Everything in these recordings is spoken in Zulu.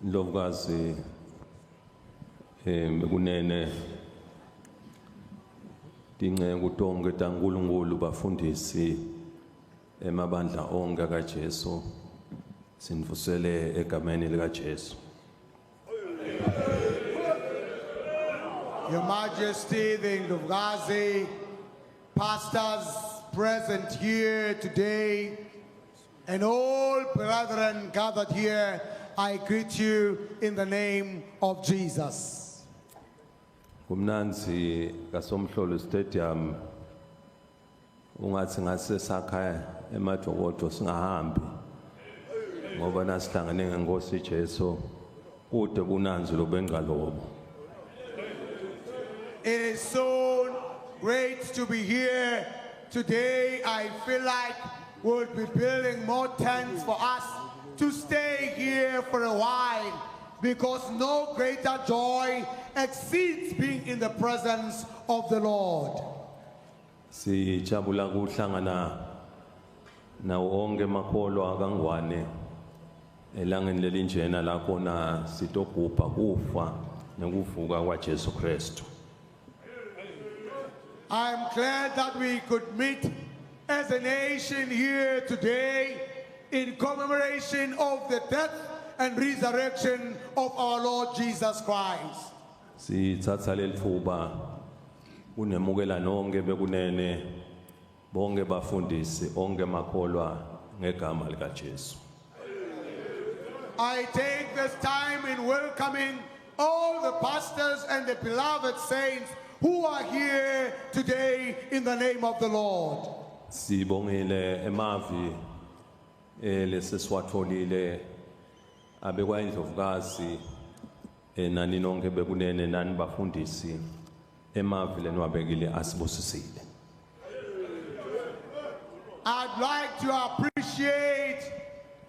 Ndlovukazi bekunene tinceku tonke taNkulunkulu bafundisi emabandla onke kaJesu sinivusele egameni likaJesu. Your Majesty, the Ndlovukazi, pastors present here today, and all brethren gathered here, I greet you in the name of Jesus. Kumnandzi kaSomhlolo Stadium ungathi ngase sakha emajokodo singahambi ngoba nasihlangene ngenkosi Jesu kude bunanzi lobengqalobo. It is so great to be here today. I feel like we'll be building more tents for us to stay here for a while, because no greater joy exceeds being in the presence of the Lord. Sijabula kuhlangana nawo onke emakholwa kaNgwane elangeni lelinjena la khona sitogubha kufa nekuvuka kwaJesu Kristu. I'm glad that we could meet as a nation here today in commemoration of the death and resurrection of our Lord Jesus Christ. Sithatha lelitfuba kunemukela nonke bekunene bonke bafundisi onke makholwa ngegama likaJesu. I take this time in welcoming all the pastors and the beloved saints who are here today in the name of the Lord. Sibongile emavi lesesiwatholile abekwa indlovukazi nani nonke bekunene nani bafundisi emavi leniwabekile asibusisile. I'd like to appreciate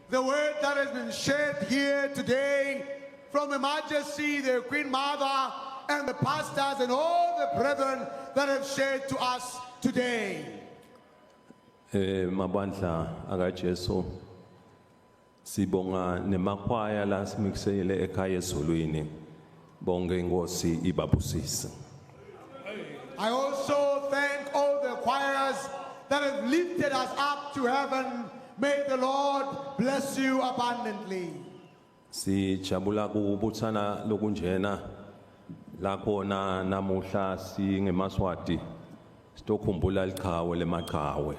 the word that has been shared here today from Her Majesty, the Queen Mother, and the pastors and all the brethren that have shared to us today. Mabandla akaJesu sibonga nemakhwaya la simikisele ekhaya ezulwini bonke inkosi ibabusise. I also thank all the choirs that have lifted us up to heaven. May the Lord bless you abundantly. Sijabula kubuthana lokunjena la khona namuhla singemaswati sitokhumbula liqhawe lemaqhawe.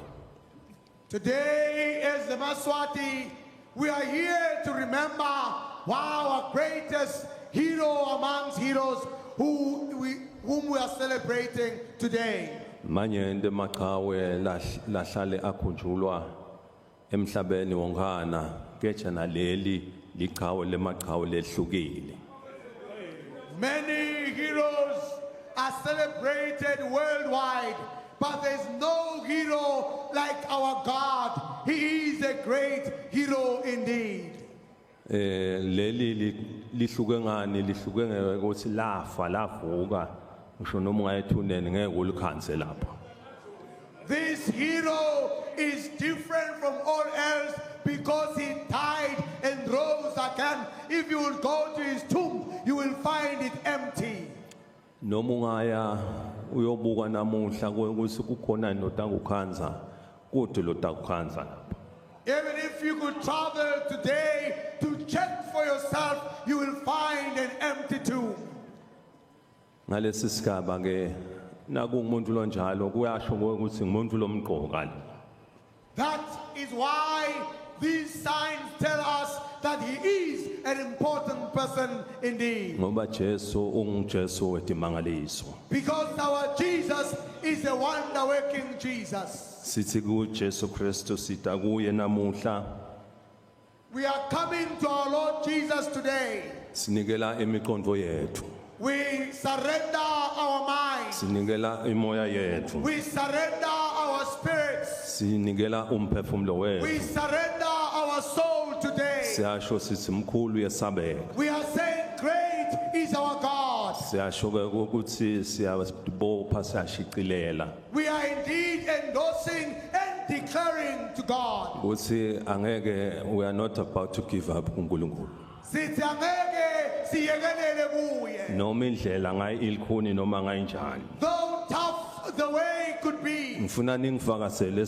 Today, as the Maswati, we are here to remember our greatest hero amongst heroes whom we are celebrating today. Manyenti emaqhawe lahlale akhunjulwa emhlabeni wonkana kepha naleli liqhawe lemaqhawe lehlukile. Many heroes are celebrated worldwide, but there's no hero like our God. He is a great hero indeed. Leli lihluke ngani lihluke ngekuthi lafa lavuka ngisho noma ungayethuneni ngeke ulikhanze lapha. This hero is different from all else because he died and rose again. If you will go to his tomb, you will find it empty. Noma ungaya uyobuka namuhla ukuthi kukhona notakukhanza kude lotakukhanza lapha. Even if you could travel today to check for yourself, you will find an empty tomb. Ngalesi sigaba ke nakungumuntu lonjalo kuyasho ukuthi ngumuntu lomqoka lo. That is why these signs tell us that he is an important person indeed. Ngoba Jesu unguJesu wetimangaliso. Because our Jesus is a wonder-working Jesus. Sithi kuJesu Kristu sita kuye namuhla. We are coming to our Lord Jesus today. Sinikela imiqondo yethu. We surrender our minds. Sinikela imoya yethu. We surrender our spirits. Sinikela umphefumulo wethu. We surrender our soul today. Siyasho sithi mkhulu yesabeka. We are saying great is our God. Siyasho ke ukuthi siyabopha siyashicilela. We are indeed endorsing and declaring to God Ukuthi angeke, we are not about to give up kuNkulunkulu. Sithi angeke siyekelele kuye. Noma indlela ngayilikhuni noma ngayinjani. Though tough the way could be. Ngifuna ningifakazele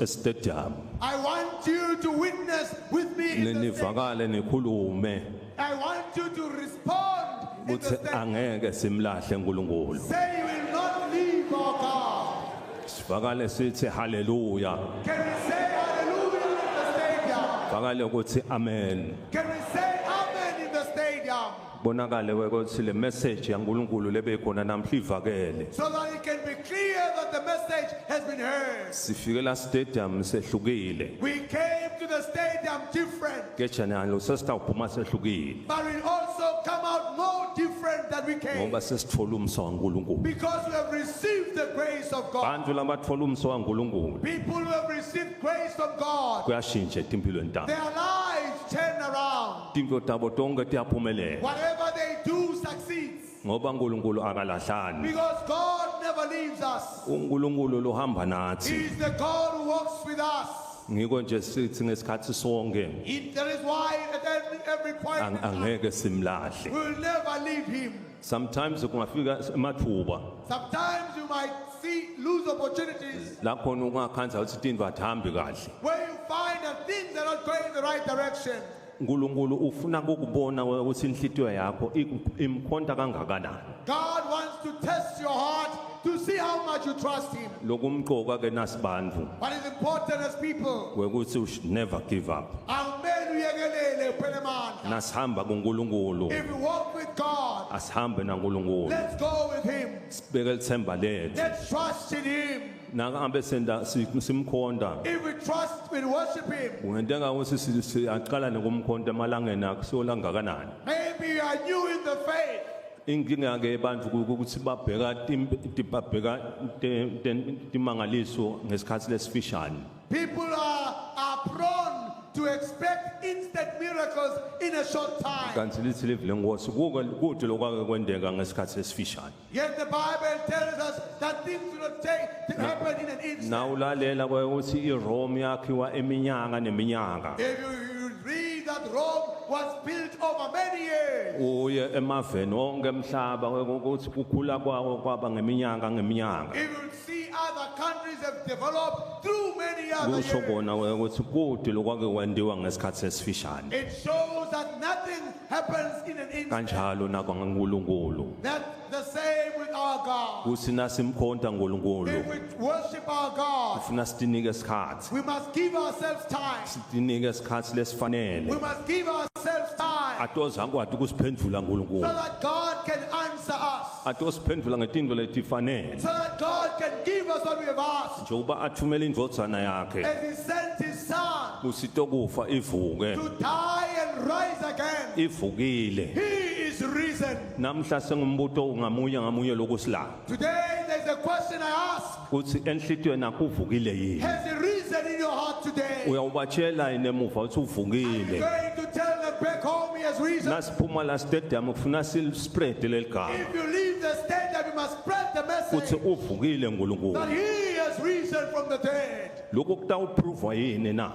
estadium. I want you to witness with me in the stadium. Nivakale nikhulume. I want you to respond in the Kuthi stadium. angeke simlahle uNkulunkulu. Say you will not leave our God. Sivakale sithi haleluya. Can we say hallelujah in the stadium? Vakale ukuthi amen. Can we say amen in the stadium? Bonakale ukuthi le message yaNkulunkulu lebekhona namhla ivakele. So that it can be clear that the message has been heard. Sifike la stadium sehlukile. We came to the stadium different, Kecha nalo sesitawuphuma sehlukile. but we also come out more different than we came. Ngoba sesithola umsa waNkulunkulu. Because we have received the grace of God. Bantu labathola umsa waNkulunkulu People who have received grace from God, kuyashintsha etimpilweni tabo. their lives turn around. Tinto tabo tonke tiyaphumelela Whatever they do succeeds. ngoba uNkulunkulu akalahlani. Because God never leaves us. uNkulunkulu lohamba He nathi. is the God who walks with us. Ngiko nje sithi ngesikhathi sonke That is why at every point in time, angeke simlahle. we will never leave him. Sometimes kungafika emathuba Sometimes you might lose opportunities la khona ungakhanza ukuthi tintfo atihambi kahle. where you find that things are not going in the right direction. uNkulunkulu ufuna ukubona ukuthi inhlitiyo yakho imkhonta kangakanani. God wants to test your heart to see how much you trust him. Lokumqoka ke nasibantu What is important as people, ukuthi you should never give up. awumele uyekelele uphele amandla. Nasihamba kuNkulunkulu If you walk with God, asihambe naNkulunkulu. let's go with him. Sibeke lithemba lethu. Let's trust in him. Nangabe senda simkhonta If we trust, we worship him. kungenteka ukuthi siyaqala nokumkhonta emalangeni akusiwo langakanani. Maybe you are new in the faith. Inkinga ke abantu ukuthi babheka babheka timangaliso ngesikhathi lesifishane. People are prone to expect instant miracles in a short time. Kanti lithi live lenkosi kude lokwake kwendeka ngesikhathi lesifishane. Yet the Bible tells us that things do not happen in an instant. Nawulalela ukuthi iRome yakhiwa eminyaka neminyaka. If you read that Rome was built over many years. Uye emaveni wonke emhlaba ukuthi kukhula kwawo kwaba ngeminyaka ngeminyaka. If you see other countries have developed through many other Kusho years. kona ukuthi kude lokwake kwendiwa ngesikhathi esifishane. It shows that nothing happens in an instant. Kanjalo nakwaNkulunkulu. That's the same with our God. Kuthi nasimkhonta uNkulunkulu If we worship our God, ufuna sitinike isikhathi. we must give ourselves time. Sitinike isikhathi lesifanele. We must give ourselves time Atozakwati ukusiphendvula so uNkulunkulu. that God can answer us. Atosiphendvula ngetinto letifanele. So that God can give us what we have asked. Njengoba athumela indvodzana yakhe As he sent his son kusitokufa ivuke. to die and rise again. Ivukile. He is risen. Namhla sengumbuto ngamunye ngamunye lokusila. Today there's a question I ask. Kuthi enhlitiyweni yakho uvukile yini? Has he risen in your heart today? Uyawubatshela yini emuva ukuthi uvukile? Going to tell them back home he has risen. Nasiphuma la stadium kufuna sispread leligama. If you leave the stadium, you must spread the Kuthi message uvukile uNkulunkulu. that he has risen from the dead. Lokho kutawuprova yini na?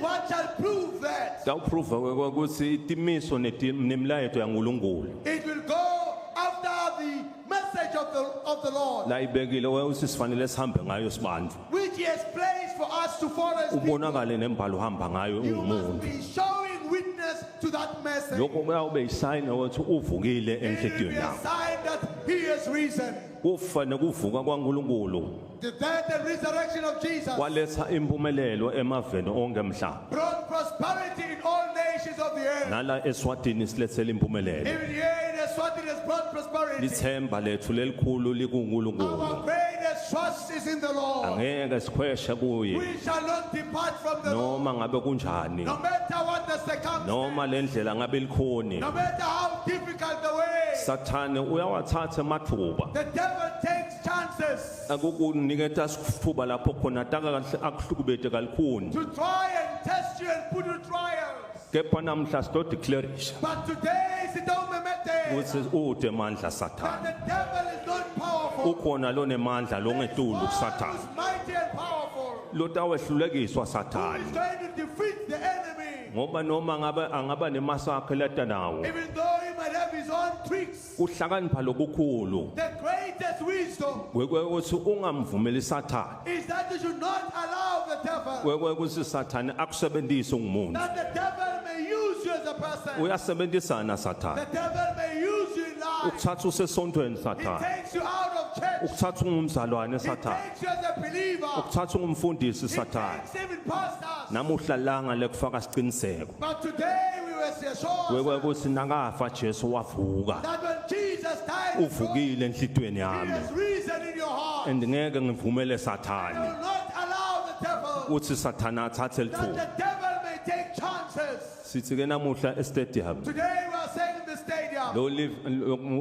What shall prove that? Kutawuprova ukuthi itimiso nemilayeto yaNkulunkulu It will go after the message of the Lord, la ibekile ukuthi sifanele sihambe ngayo sibantu. which he has placed for us to follow as people. Ubonakale nembhalo uhamba ngayo You must ungumuntu. be showing witness to that message. Lokho kuyawube yisign ukuthi uvukile It will be enhlitiyweni a yakho. sign that he has risen. Kufa nekuvuka kwaNkulunkulu The death and resurrection of Jesus kwaletha impumelelo emaveni onke emhlaba. brought prosperity in all nations of the earth. Nala eSwatini silethele impumelelo. Even here in Eswatini has brought prosperity. Lithemba lethu lelikhulu likuNkulunkulu. Our greatest trust is in the Lord. Angeke sikhweshe kuye We shall not depart from the Lord. noma ngabe kunjani. No matter what the circumstance, Noma lendlela ngabe likhoni. no matter how difficult the way, Sathane uyawathatha amathuba. the devil takes chances Akukuniketa sifuba lapho khona taka kahle akuhlukubete kalikhuni. to try and test you and put you trials. Kepha namhla sitodeclareisha But today, Sidomemete, ukuthi ude mandla that Sathane. the devil is not powerful. Ukhona lonemandla longetulu One kuSathane. who is mighty and powerful, Lotawehlulekiswa who is Sathane going to defeat the enemy. Ngoba noma ngabe angaba nemaso akhe leta nawo. Even though he might have his own tricks, Kuhlakanipha lokukhulu. the greatest wisdom Kwekuthi ungamvumeli Sathane. is that you should not allow the devil, Kwekuthi Sathane akusebenzise ungumuntu. that the devil may use you as a person. Uyasebenzisana Sathane. The devil may use you in life. Ukuthatha usesontweni He Sathane. takes you out of church. Ukuthatha ungumzalwane He Sathane. takes you as a believer. Ukuthatha ungumfundisi He Sathane. takes even pastors. Namuhla langa lekufaka siqiniseko. But today we were assured Kwekuthi nakafa Jesu wavuka. that when Jesus died, Uvukile enhlitweni he yami. has risen in your heart. And ngeke ngivumele You Sathane will not allow the devil, ukuthi Sathane athathe that lithuba. the devil may take chances. Sithi ke namuhla estadium Today we are saying in the stadium, lo live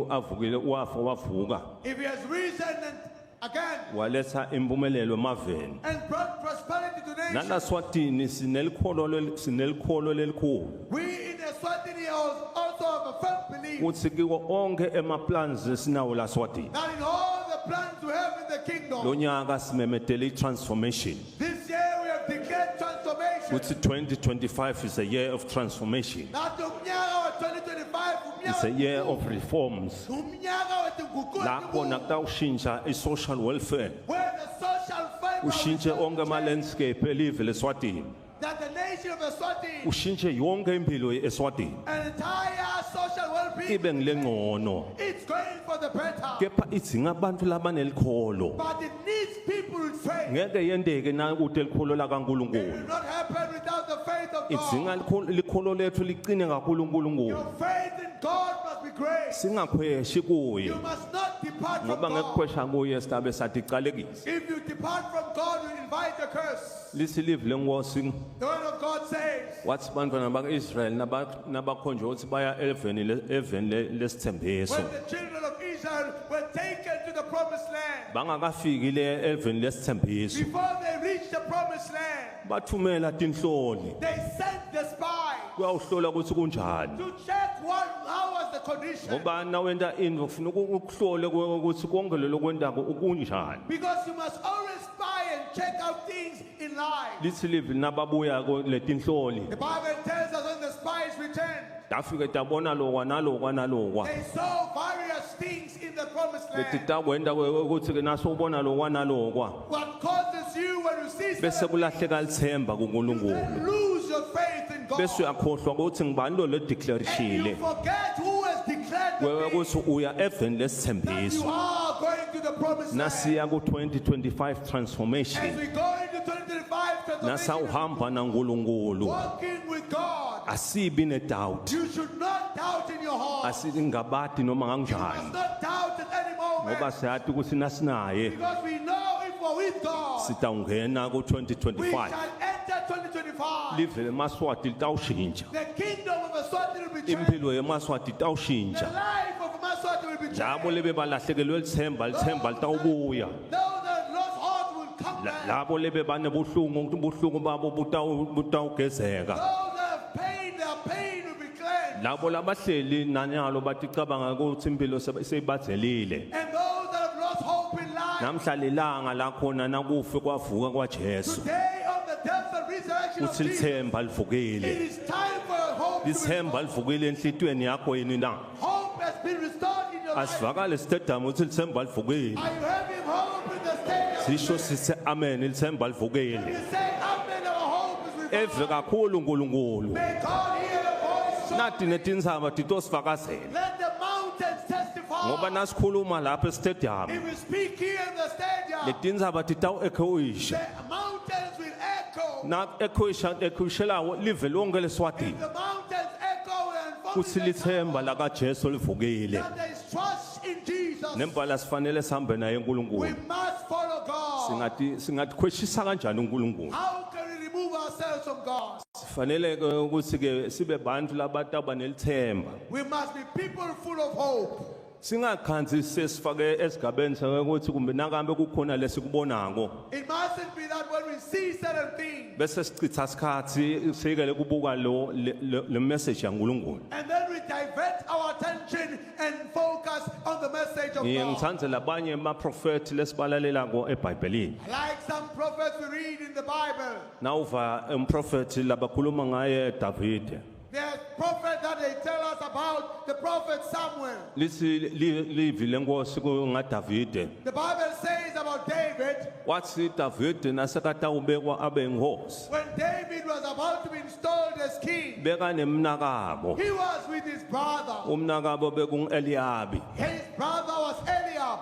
avukile wafa wavuka if he has risen and again waletha impumelelo emaveni. and brought prosperity to nations, Nalaswatini sinelikholo lelikhulu. we in Eswatini also have a firm belief Kuthi kiwo onke ema plans esinawo laSwatini. that in all the plans we have in the kingdom, Lonyaka simemetele transformation. this year we have declared transformation. Kuthi 2025 is a year of transformation. That umnyaka wa 2025 It's a umnyaka year of reforms. umnyaka wetinguquko La khona kutawushintsha i-social welfare. where the social fiber Ushintshe onke ama landscape elive leSwatini. that the nation of Eswatini Ushintshe yonke impilo eSwatini. and entire social well-being Ibe ngilengcono. it's going for the better, Kepha idzinga abantu labanelikholo. but it needs people with faith. Ngeke yenteke na kude likholo It lakaNkulunkulu. will not happen without the faith of Idzinga God. likholo lethu liqine kakhulu uNkulunkulu. Your faith in God must be great. Singakhweshi kuye. You must not depart from Ngoba God. ngekukhwesha kuye sidabe saticalekisa. If you depart from God, you invite a curse. Lithi live lenkosi The word of God says, wathi bantwana baka-Israyeli nabakhonjwa ukuthi baya eveni lesithembiso. when the children of Israel were taken to the promised land, Bangakafiki le eveni lesithembiso. before they reached the promised land, Bathumela tinhloli they sent the spies kuyawuhlola ukuthi kunjani. to check how was the condition. Ngoba nawenta into ufuna ukuhlole ukuthi konke lo lokwentako ukunjani. Because you must always spy and check out things in life. Lithi live nababuya letinhloli The Bible tells us when the spies returned, tafike tabona lokwa nalokwa nalokwa. they saw various things in the promised Leti land. takwenta ukuthi ke nasubona lokwa nalokwa What causes you when you see bese certain kulahleka lithemba you kuNkulunkulu. then lose your faith in God. Bese uyakhohlwa ukuthi ngibani lo And you ledeclarishile. forget who has declared the Wewe thing ukuthi uya eveni that you lesithembiso. are going to the promised land. Nasiya ku 2025 As transformation. we go into 2025 transformation, Nasawuhamba naNkulunkulu. walking with God, Asibi ne doubt. you should not doubt in your heart. Asingabati noma You must kanjani. not doubt at any moment. Ngoba siyathi ukuthi nasinaye Because we know if we're with God, sitawungena ku we 2025. shall enter 2025. Live lemaswati litawushintsha. The kingdom of Eswatini will be changed. Impilo yemaswati The itawushintsha. life of Maswati will be changed. Labo lebebalahlekelwe lithemba lithemba litawubuya. Those that lost heart will come back. Labo lebebanebuhlungu ubuhlungu babo butawugezeka. Those that have pain, their pain will be cleansed. Labo labahleli nanyalo baticabanga ukuthi impilo seyibadzelile. And those that have lost hope in life, Namhla lilanga lakhona nakufe kwavuka kwaJesu. today on the death and resurrection of Uthi Jesus, lithemba it livukile. is time for your hope to be Lithemba restored. livukile enhlitiyweni yakho yini na? Hope has been restored in your life. Asivakale stadium uthi lithemba livukile. Are you having hope in the stadium? Sisho sithe amen lithemba livukile. You say, Amen, our hope is Eve revived. kakhulu uNkulunkulu. May God hear your voice. Nathi netintsaba titosifakazela. Let the mountains testify. Ngoba nasikhuluma lapha estadium If we speak here in the stadium, letintsaba titawu-echoisha. the mountains will echo. Na echoisha echoishela live lonke leSwatini. If the mountains echo and form Kuthi lithemba lakaJesu livukile. that there is trust in Jesus. Nempela sifanele sihambe naye We uNkulunkulu. must follow God. Singathi singathi kanjani uNkulunkulu? How can we remove ourselves from God? Sifanele ke ukuthi ke sibe bantu labataba nelithemba. We must be people full of hope. Singakhanzi sesifake esigabeni ukuthi kumbe nakambe kukhona lesikubonako It mustn't be that when we see certain things bese sichitha isikhathi sikele kubuka lo le message yaNkulunkulu. and then we divert our attention and focus on the message of Ngiye God. ngithande labanye amaprofeti lesibalalelako eBhayibhelini. Like some prophets we read in the Bible. Nawuva umprofeti labakhuluma ngaye Davide. The prophet that they tell us about, the prophet Samuel. Lithi livi lenkosi ngaDavide. The Bible says about David. Wathi Davide nasekatawubekwa abe inkosi. When David was about to be installed as king, bekanemnakabo. He was with his brother. Umnakabo bekungu-Eliabi. His brother was Eliab.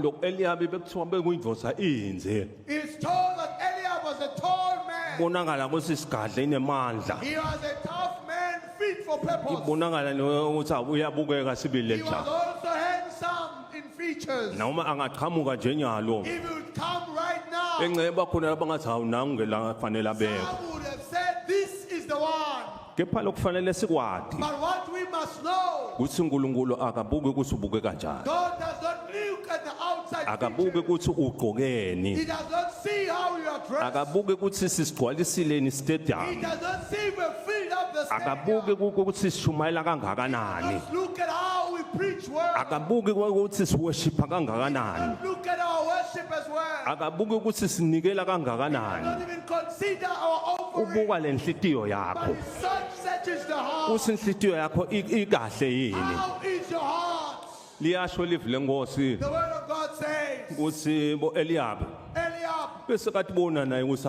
Lo Eliabi bekuthiwa bekuyindvodza indze. It's told that Eliab was a tall man. Bonakala ukuthi isigadla inemandla. He was a tough man, fit for purpose. Ibonakala ukuthi uyabukeka sibili He was leja. also handsome in features. Noma angaqhamuka nje nyalo. If he would come right now, Engceba khona labangathi hawu nangu la fanele abekwe. some would have said this is the one. Kepha lokufanele sikwati. But what we must know, Ukuthi uNkulunkulu akabuki ukuthi ubuke kanjani. God does not look at the outside Akabuki features. ukuthi ugqokeni. He does not see how you are dressed. Akabuki ukuthi sisigcwalisileni stadium. He does not see we filled up the stadium. Akabuki ukuthi sishumayela kangakanani. He does not look at how we preach well. Akabuki ukuthi siworshipha kangakanani. He does not look at our worship as well. Akabuki ukuthi sinikela kangakanani. He does not even consider our offering. Ubuka lenhlitiyo yakho. But such searches the heart. Uthi inhlitiyo yakho ikahle yini? How is your heart? Liyasho livi lenkosi. The word of God says. Ukuthi bo Eliab. Eliab. Bese katibona naye ukuthi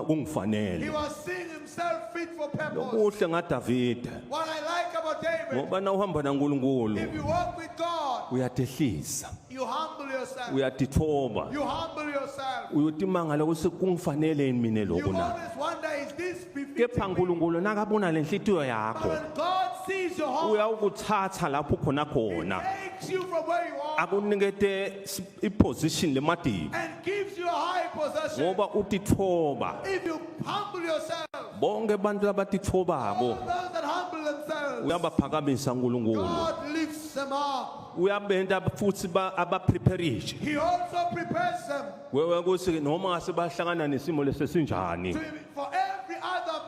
kungifanele. He was seeing himself fit for purpose. Lokuhle ngaDavide. What I like about David. Ngoba na uhamba naNkulunkulu. If you walk with God, uyatehlisa. You humble yourself. Uyatithoba. You humble yourself. Uyotimangala ukuthi kungifanele yini mina lokho na. You always wonder, is this befitting Kepha me? uNkulunkulu nakabona lenhlitiyo yakho. But when God sees your heart, uyawukuthatha lapho khona khona. He takes you from where you are. Akunikete iposition lemadini. And gives you a high position. Ngoba utithoba. If you humble yourself, Bonke abantu abatithobako all those that humble themselves, uyabaphakamisa uNkulunkulu. God lifts them up. Uyabenta futhi abapreparishe. He also prepares them. Wewe kuthi noma ngase bahlangana nesimo lesesinjani. For every other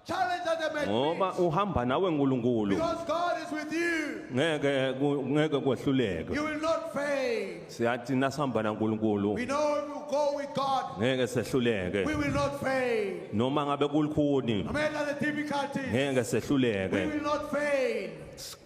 challenge that they may Ngoba meet. uhamba nawe uNkulunkulu. Because God is with you. Ngeke kwehluleke. You will not fail. Siyathi nasihamba naNkulunkulu. We know if you go with God, Ngeke sehluleke. we will not fail. Noma ngabe kulukhuni. No matter the difficulties, Ngeke sehluleke. we will not fail.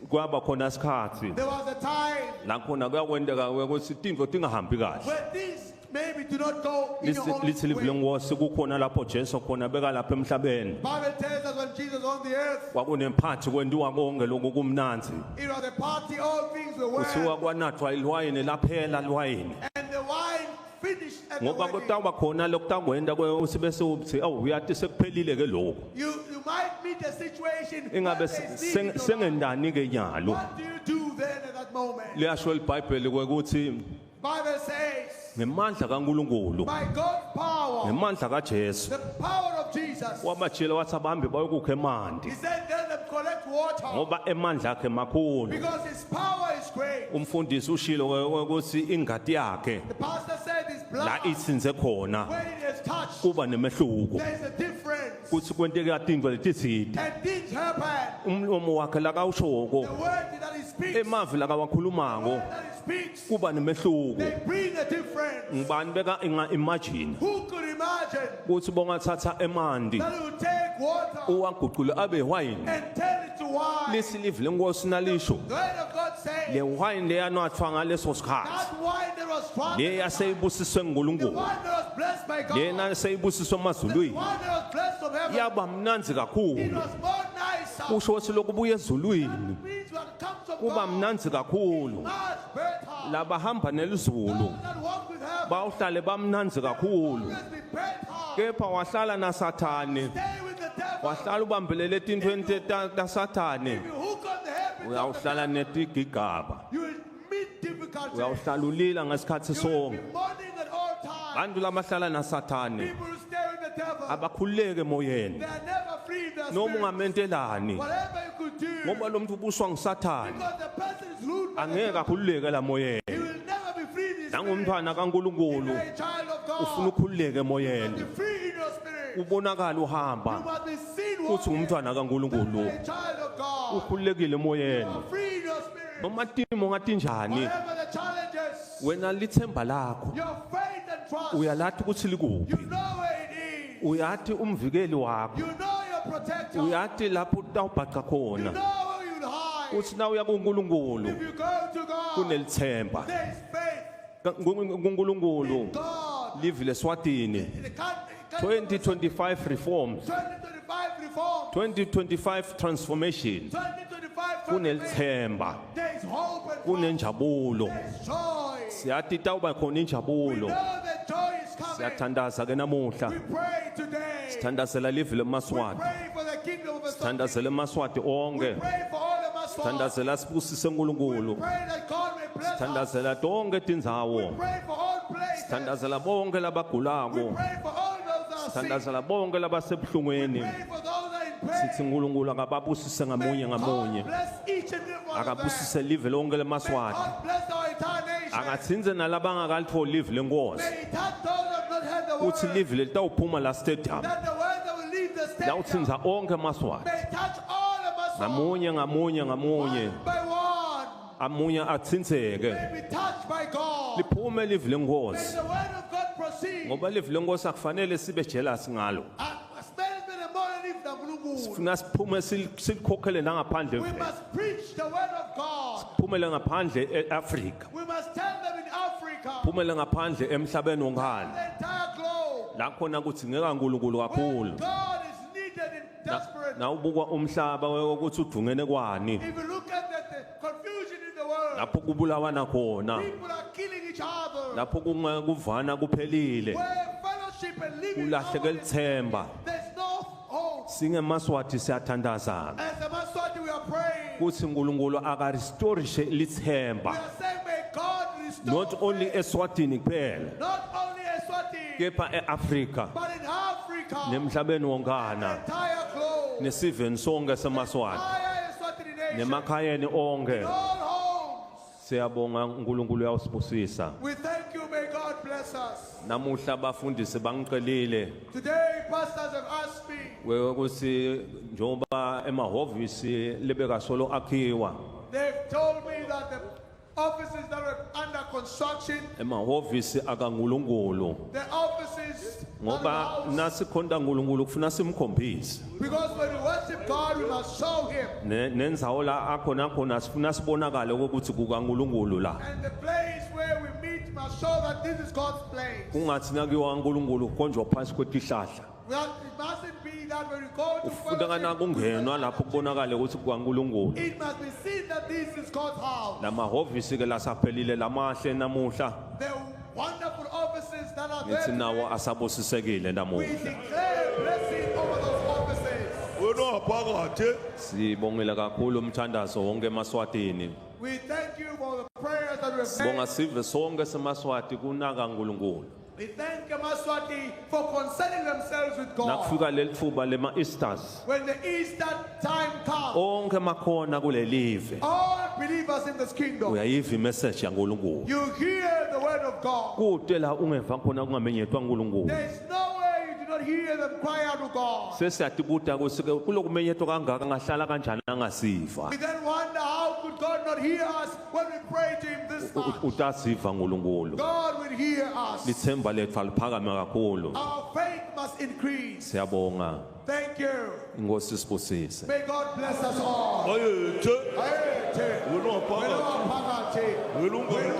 Kwaba khona isikhathi. There was a time La khona kuyakwenteka ukuthi tintfo tingahambi kahle. where things maybe do not go in your own Lithi livi way. lenkosi kukhona lapho Jesu khona beka lapha emhlabeni. Bible tells us when Jesus on the earth, Kwakunemphathi kwentiwa konke lokhu kumnandzi. it was a party, all things were well. Kuthiwa kwanathwa ilwayini laphela ilwayini. And the wine finished at the Ngoba wedding. kutawuba khona lokutakwenta uthi bese uthi awu uyathi sekuphelile ke lokhu. You might meet a situation Ingabe where there is need in your life. sengendani ke nyalo. What do you do then at that moment? Liyasho iBhayibheli ukuthi Bible says, ngemandla kaNkulunkulu, by God's power, ngemandla kaJesu, the power of Jesus, wabajela wathi abahambe bayokukha emanti. He said, let them collect water. Ngoba emandla akhe makhulu. Because his power is great. Umfundisi ushilo ukuthi ingadi yakhe The pastor said his blood, la itsinze khona when it is touched, kuba nemehluko. there is a difference. Kuthi kwenteka tintfo letitsite. And things happen. Umlomo wakhe lakawushoko, The word that he speaks, emavi lakawakhulumako the word that he speaks, kuba nemehluko. they bring a difference. Ngubani beka inga imagine Who could imagine ukuthi bongathatha emanti that he would take water uwaguqule abe wine? and turn it to wine? Lisi livi lenkosi nalisho The word of God says le wine leyanwathwa ngaleso sikhathi that wine that was drunk, le yaseyibusiswe the nguNkulunkulu, wine that was blessed by God, lena seyibusiswe the emazulwini wine that was blessed from heaven, yaba mnandzi it kakhulu. was more nicer. Kusho ukuthi lokubuya ezulwini That means what comes from kuba God, mnandzi kakhulu. much better. Labahamba nelizulu Those that walk with heaven bawuhlale bamnandzi kakhulu. always be better. Kepha wahlala naSathane, Stay with the devil. wahlala ubambelele etintfweni taSathane, If you hook on the habits of the uyawuhlala netigigaba, you will meet difficulties. uyawuhlala ulila ngesikhathi You will sonke. be mourning at all times. Bantu labahlala naSathane People who stay with the devil, abakhululeke emoyeni. they are never free in their Noma spirit. ungamentelani, Whatever you could do, ngoba lo muntu ubuswa nguSathane, because the person is ruled by the angeke devil, akhululeke lamoyeni. he will never be free in his spirit. Nangumntwana kaNkulunkulu If you are a child of God, ufuna ukhululeke you emoyeni, must be free in your spirit. ubonakala You uhamba must be seen uthi walking. umntwana kaNkulunkulu, You are a child of God. ukhululekile You emoyeni. are free in your spirit. Noma timo ngatinjani, Whatever the challenges, wena lithemba lakho your faith and trust, uyalathi ukuthi likuphi. you know where it is. Uyati umvikeli wakho. You know your protector. Uyati lapho utawubhaca You khona. know where you'll hide. Uthi na uya kuNkulunkulu If you go to God, kunelithemba. there is faith. KuNkulunkulu God, live leSwatini. in the country, 2025 reforms, 2025 reform, 2025 transformation. 2025 transformation. Kunelithemba, There is hope and kunenjabulo. there is joy. Siyathi tawuba khona We injabulo. know that joy is coming. Siyathandaza ke namuhla. We pray today. Sithandazela live We leMaswati. pray for the kingdom of Eswatini. Sithandazela eMaswati We onke. pray for all the Maswati. Sithandazela sibusise We uNkulunkulu. pray that God may bless us. Sithandazela tonke We tindzawo. pray for all places. Sithandazela bonke We labagulako. pray for all those that are sick. Sithandazela bonke labasebuhlungweni. Pray for those that are in pain. Sithi uNkulunkulu akababusise May ngamunye ngamunye. God bless each and every one of them. Akabusise live lonke May leMaswati. God bless our entire nation. Akatsinze nalabangakalitfoli live lenkosi. May He touch those that have not heard the Uthi word. live lelitawuphuma la stadium. That the word that will leave the stadium Lawutsinza onke eMaswati. may touch all the Maswati. Ngamunye ngamunye ngamunye. One by one. Amunye atsinzeke. May be touched by God. Liphume live May lenkosi. the word of God proceed. Ngoba live lenkosi akufanele sibe jealous ngalo. Asimele sibe nemona live laNkulunkulu. Sifuna siphume silikhokhele nangaphandle. We must preach the word of God. Phumele ngaphandle eAfrika. We must tell them in Africa, Phumele ngaphandle emhlabeni wonkana. the entire globe, La khona kudzingeka uNkulunkulu where kakhulu. God is needed in desperate. Nawubukwa umhlaba ukuthi udvungene kwani. If you look at the confusion in the world, Lapho kubulawana khona. people are killing each other. Lapho kungakuvana kuphelile. Where fellowship and living Kulahleke harmony, lithemba. there's no hope. Singemaswati siyathandazana. As a Maswati, we are praying. Kuthi uNkulunkulu akarestorishe We lithemba. are saying, may God restore. Not only faith, eSwatini kuphela, not only Eswatini, kepha eAfrika but in Africa, nemhlabeni the wonkana entire globe, nesiveni sonke semaswati entire Eswatini nation, nemakhayeni onke. in all homes. Siyabonga uNkulunkulu uyawusibusisa. We thank you. May God bless us. Namuhla abafundisi bangicelile Today, pastors have asked me, wewe ukuthi njengoba emahhovisi lebekasolo akhiwa they've told me that the offices that were under construction, emahhovisi akaNkulunkulu the offices that ngoba were house, nasikhonta uNkulunkulu kufuna simkhombise because when we worship God, we must show Him. Nendzawo la akhona khona sifuna sibonakale ukuthi kukaNkulunkulu la. And the place where we meet must show that this is God's place. Kungathi nakuyiwa uNkulunkulu kukhonjwa phansi kwetihlahla. Well, it mustn't be that when we go to Ufuna fellowship, nakungenwa lapho kubonakale ukuthi kukaNkulunkulu. it must be seen that this is God's house. Lamahhovisi ke lasaphelile lamahle namuhla The wonderful offices that are there, ngithi nawo today, asabusisekile we namuhla. declare blessing over those offices. Wena phakathi. Sibongela kakhulu umthandazo wonke eMaswatini. We thank you for the prayers that we have Sibonga made. sive sonke seMaswati kunaka uNkulunkulu. We thank Maswati for concerning themselves with God. Nakufika lelitfuba lema Easters When the Easter time comes, onke makhona kulelive all believers in this kingdom, uyayiva imessage yaNkulunkulu. you hear the word of God. Kude la ungeva khona kungamenyetwa uNkulunkulu. There is no way you do not hear them cry out to God. Sesiyatibuta ukuthi ke kulokumenyetwa kangaka ngahlala kanjani angasiva. We then wonder how could God not hear us when we pray to Him this much? Utasiva uNkulunkulu. God will hear us. Lithemba lethu aliphakame kakhulu. Our faith must increase. Siyabonga. Thank you. Inkosi sibusise. May God bless us all. Bayethe. Bayethe. Wena phakathi. Wena phakathi. Wena ungathi.